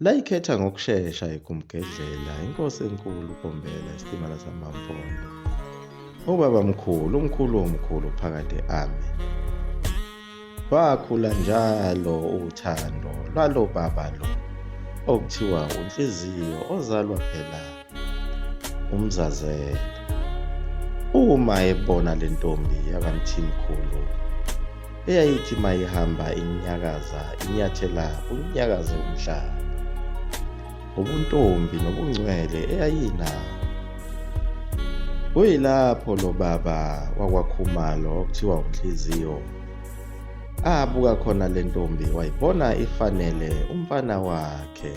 Layikhetha ngokushesha igumgedlela inkosi enkulu uBombela isitimela samaMpondo. Ubabamkhulu, umkhulu womkhulu phakade amen. Lwakhula njalo uthando lwalo baba lo okuthiwa uNhliziyo ozalwa phela uMzazela. Uma ebona le ntombi yakaMthimkhulu eyayithi mayihamba inyakaza inyathela unyakaze umhlaba ubuntombi nobungcwele eyayinabo. Kuyilapho lo baba wakwaKhumalo okuthiwa uNhliziyo abuka khona le ntombi wayibona ifanele umfana wakhe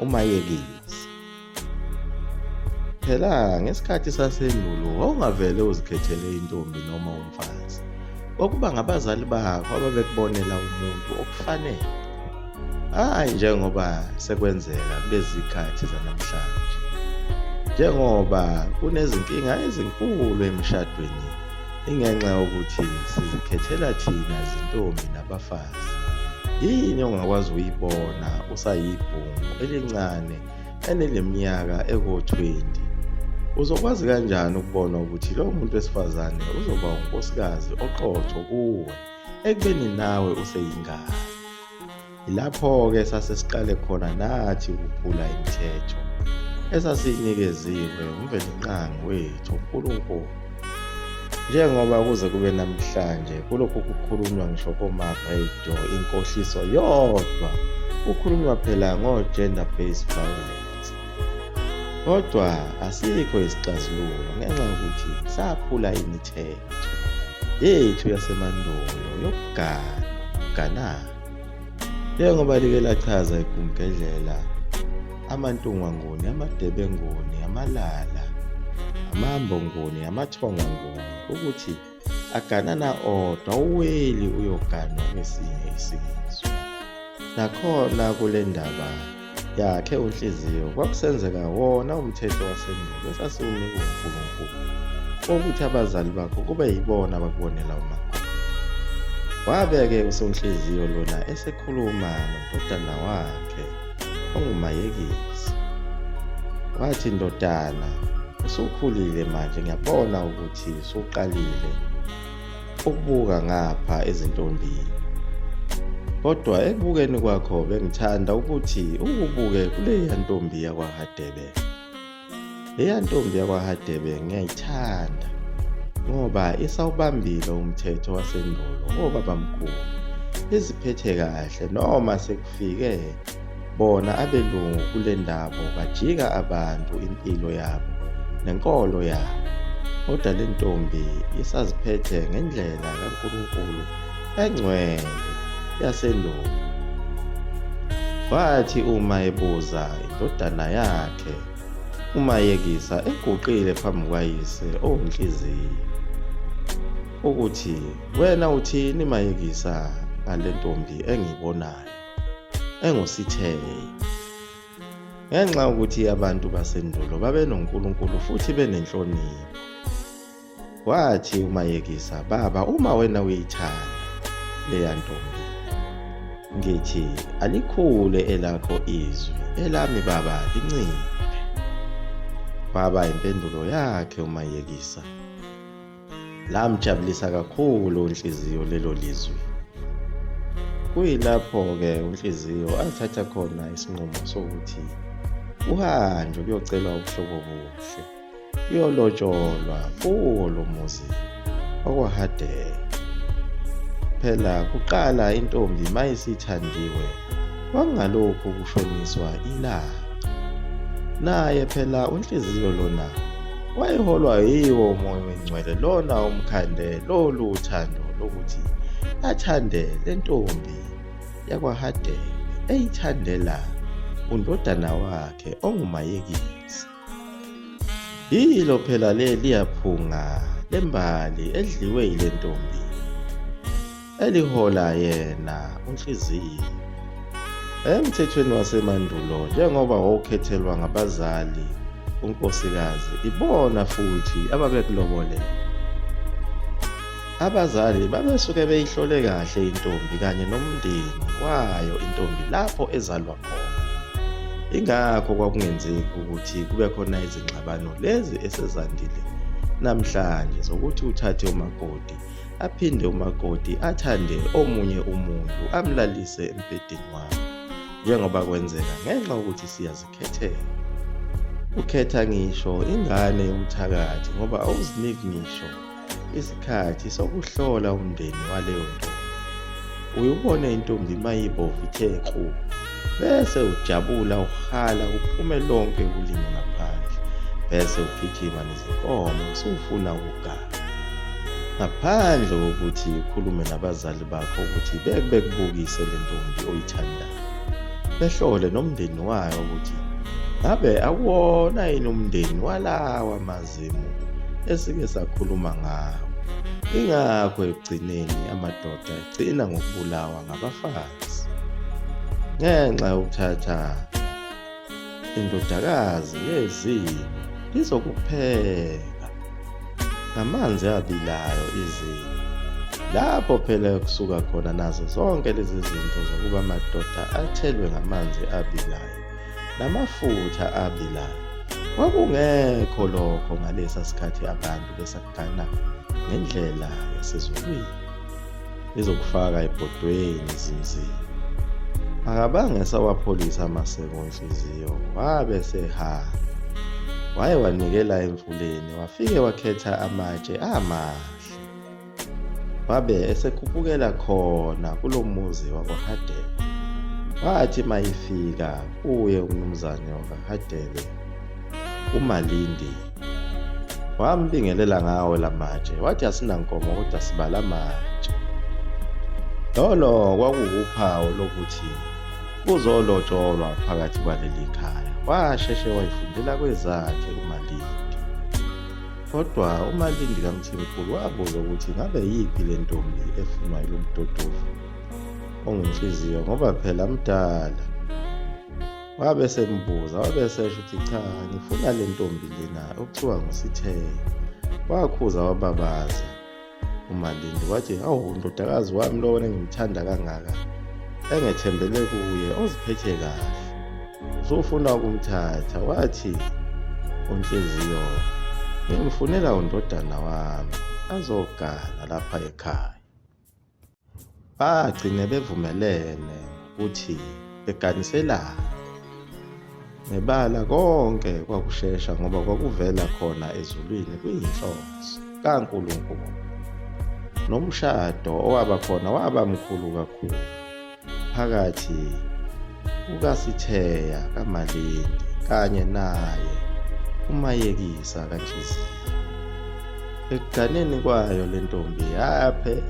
uMayekisi. Phela ngesikhathi sasendulo wawungavele uzikhethele intombi noma umfazi. Kwakuba ngabazali bakho ababekubonela umuntu okufanele. Hhayi njengoba sekwenzeka kulezi khathi zanamhlanje. Njengoba kunezinkinga ezinkulu emishadweni ingenxa yokuthi sizikhethela thina zintombi nabafazi. Yini ongakwazi uyibona usayibhungu elincane eneleminyaka eko-20? Uzokwazi kanjani ukubona ukuthi lowo muntu wesifazane uzoba unkosikazi oqotho kuwe ekubeni nawe useyingane? Yilapho-ke sase siqale khona nathi ukuphula imithetho esasiyinikeziwe uMvelinqangi wethu uNkulunkulu. Njengoba kuze kube namhlanje kulokhu kukhulunywa ngisho koma-radio inkohliso yodwa, kukhulunywa phela ngo-gender based violence. Kodwa asikho isixazululo ngenxa yokuthi saphula imithetho yethu yasemandulo yokugana, ganana. Njengoba like lachaza igumgedlela, amaNtungwa Nguni, amaDebe Nguni, amaLala, amaMbo Nguni, amaThonga Nguni ukuthi aganana odwa uweli uyoganwa kwesinye isizwe. Nakhona kule ndaba yakhe uNhliziyo kwakusenzeka wona umthetho wasendulo esasiwunikwa uNkulunkulu wokuthi abazali bakho kube yibona abakubonela umakoti. Wabe-ke uSonhliziyo lona esekhuluma nondodana wakhe onguMayekisi. Wathi, ndodana, usukhulile manje ngiyabona ukuthi usuqalile ukubuka ngapha ezintombini. Kodwa ekubukeni kwakho bengithanda ukuthi ukubuke kuleya ntombi yakwaHadebe. Leya ntombi yakwaHadebe ngiyayithanda ngoba isawubambile umthetho wasendulo wobabamkhulu. Iziphethe kahle noma sekufike bona abelungu kule ndabo bajika abantu impilo yabo nenkolo yabo. Kodwa le ntombi isaziphethe ngendlela kaNkulunkulu engcwele yasendulo. Wathi uma ebuza indodana yakhe uMayekisa eguqile phambi kwayise owunhliziyo ukuthi wena uthini Mayekisa ngale ntombi engiyibonayo enguSitheya. Ngenxa yokuthi abantu basendulo babenoNkulunkulu futhi benenhlonipho. Wathi uMayekisa, baba uma wena uyithanda leya ntombi, ngithi alikhule elakho izwi, elami baba linciphe. Kwaba impendulo yakhe uMayekisa. Lamjabulisa kakhulu uNhliziyo lelo lizwi. Kuyilapho-ke uNhliziyo athatha khona isinqumo sokuthi kuhanjwe kuyocelwa ubuhlobo obuhle, kuyolotsholwa kuwo lo muzi wakwaHadebe. Phela kuqala intombi mayisithandiwe kwakungalokhu kushoniswa ilanga. Naye phela uNhliziyo lona Wayeholwa yiwo umoya oyingcwele lona umkhande lolu uthando lokuthi athande le ntombi yakwaHadebe eyithandela undodana wakhe onguMayekisi. Yilo phela leliya phunga lembali edliwe yile ntombi. Elihola yena uNhliziyo. Emthethweni wasemandulo njengoba wawukhethelwa ngabazali unkosikazi ibona futhi ababekulobolela. Abazali babesuke beyihlole kahle intombi kanye nomndeni wayo intombi lapho ezalwa khona. Ingakho kwakungenzeki ukuthi kube khona izingxabano lezi esezandile namhlanje zokuthi uthathe umakoti aphinde umakoti athande omunye umuntu amlalise embhedeni wakhe njengoba kwenzeka ngenxa yokuthi siyazikhethela. Ukhetha ngisho ingane yomthakathi ngoba awuziniki ngisho isikhathi sokuhlola umndeni waleyo ntombi. Uye ubone intombi mayibovu ithe kru bese ujabula uhala kuphume lonke ulimi ngaphandle bese ugijima nezinkomo usufuna ukugana. Ngaphandle kokuthi ukhulume nabazali bakho ukuthi bekubukise le ntombi oyithandayo. Behlole nomndeni wayo ukuthi ngabe akuwona yini umndeni walawa mazimu esike sakhuluma ngawo. Ingakho ekugcineni amadoda egcina ngokubulawa ngabafazi ngenxa yokuthatha indodakazi yezimo lizokupheka ngamanzi abilayo izimo. Lapho phela kusuka khona nazo zonke lezi zinto zokuba amadoda athelwe ngamanzi abilayo namafutha abilayo. Kwakungekho lokho ngalesa sikhathi abantu besagana ngendlela yasezulwini. Izokufaka ebhodweni zimzini. Akabange esawapholisa amaseko enhliziyo wabe sehamba. Waye wanikela emfuleni wafike wakhetha amatshe amahle. Wabe esekhuphukela khona kulo muzi wakwaHadebe. Wathi mayifika kuye umnumzane wakwaHadebe uMalindi wambingelela ngawo la matshe wathi asinankomo kodwa sibala amatshe. Lolo kwakuwuphawu lokuthi kuzolotsholwa phakathi kwaleli khaya. Washeshe wayifundela kwezakhe uMalindi. Kodwa uMalindi kaMthimkhulu wabuza ukuthi ngabe yiphi le ntombi efunwa yilo mdodovu ongunhliziyo ngoba phela mdala. Wabe esembuza wabe esesho ukuthi cha ngifuna le ntombi lena okuthiwa nguSithelo. Wakhuza wababaza uMalindi wathi hawu ndodakazi wami lona engimthanda kangaka engethembele kuye oziphethe kahle usufuna ukumthatha. Wathi uNhliziyo ngimfunela undodana wami azogana lapha ekhaya. Bagcine bevumelene ngokuthi beganiselane. Nebala konke kwakushesha ngoba kwakuvela khona ezulwini kuyinhloso kaNkulunkulu. Nomshado owaba khona waba mkhulu kakhulu phakathi kukaSitheya kaMalindi kanye naye uMayekisa kaNhliziyo. Ekuganeni kwayo le ntombi yaphe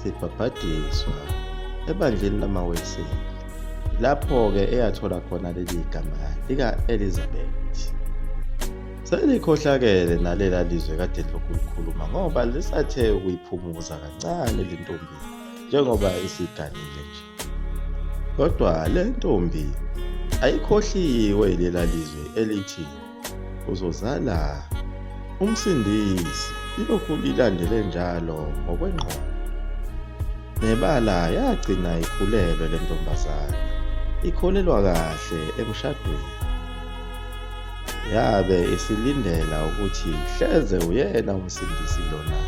sibhabhadiswa ebandleni lamaWeseli. Lapho-ke eyathola khona leli gama lika-Elizabeth. Selikhohlakele nalela lizwe kade lilokhu likhuluma ngoba lisathe ukuyiphumuza kancane le ntombi njengoba isiganile nje. Kodwa le ntombi ayikhohliwe lela lizwe elithi uzozala umsindisi ilokhu lilandele njalo ngokwengqondo. Nebala yagcina ikhulelwe le ntombazane, ikholelwa kahle emshadweni. Yabe isilindela ukuthi hleze uyena umsindisi lona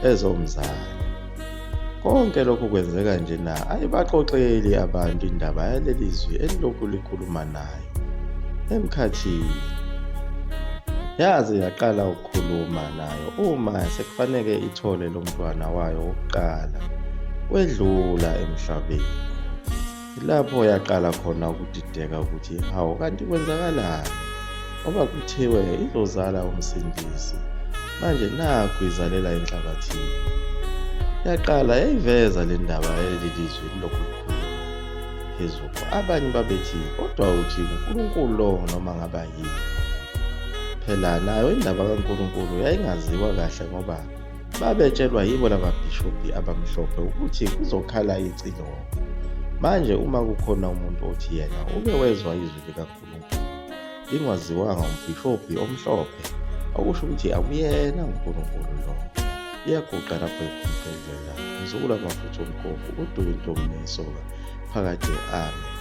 ezomzala. Konke lokhu kwenzeka nje na ayibaxoxeli abantu indaba yaleli zwi elilokhu likhuluma nayo emkhathini. Yaze yaqala ukukhuluma nayo uma sekufaneke ithole lo mntwana wayo wokuqala wedlula emhlabeni. Lapho yaqala khona ukudideka ukuthi hawu kanti kwenzakalani ngoba kuthiwe izozala umsindisi manje nakhu izalela enhlabathini. Yaqala yayiveza le ndaba yaleli lizwi lilokhu likhuluma phezulu. Abanye babethi kodwa uthi uNkulunkulu lowo noma ngaba yini. Phela nayo indaba kaNkulunkulu yayingaziwa kahle ngoba Babetshelwa yibo laba bhishobhi abamhlophe ukuthi kuzokhala icilongo. Manje uma kukhona umuntu othi yena uke wezwa izwi likaNkulunkulu lingwaziwanga umbhishobhi omhlophe, okusho ukuthi akuyena uNkulunkulu lowo. Iyaguqa lapho ikhumphedlela mzukulu amafutha omkhovu uduka intombi nesoka phakade. Amen.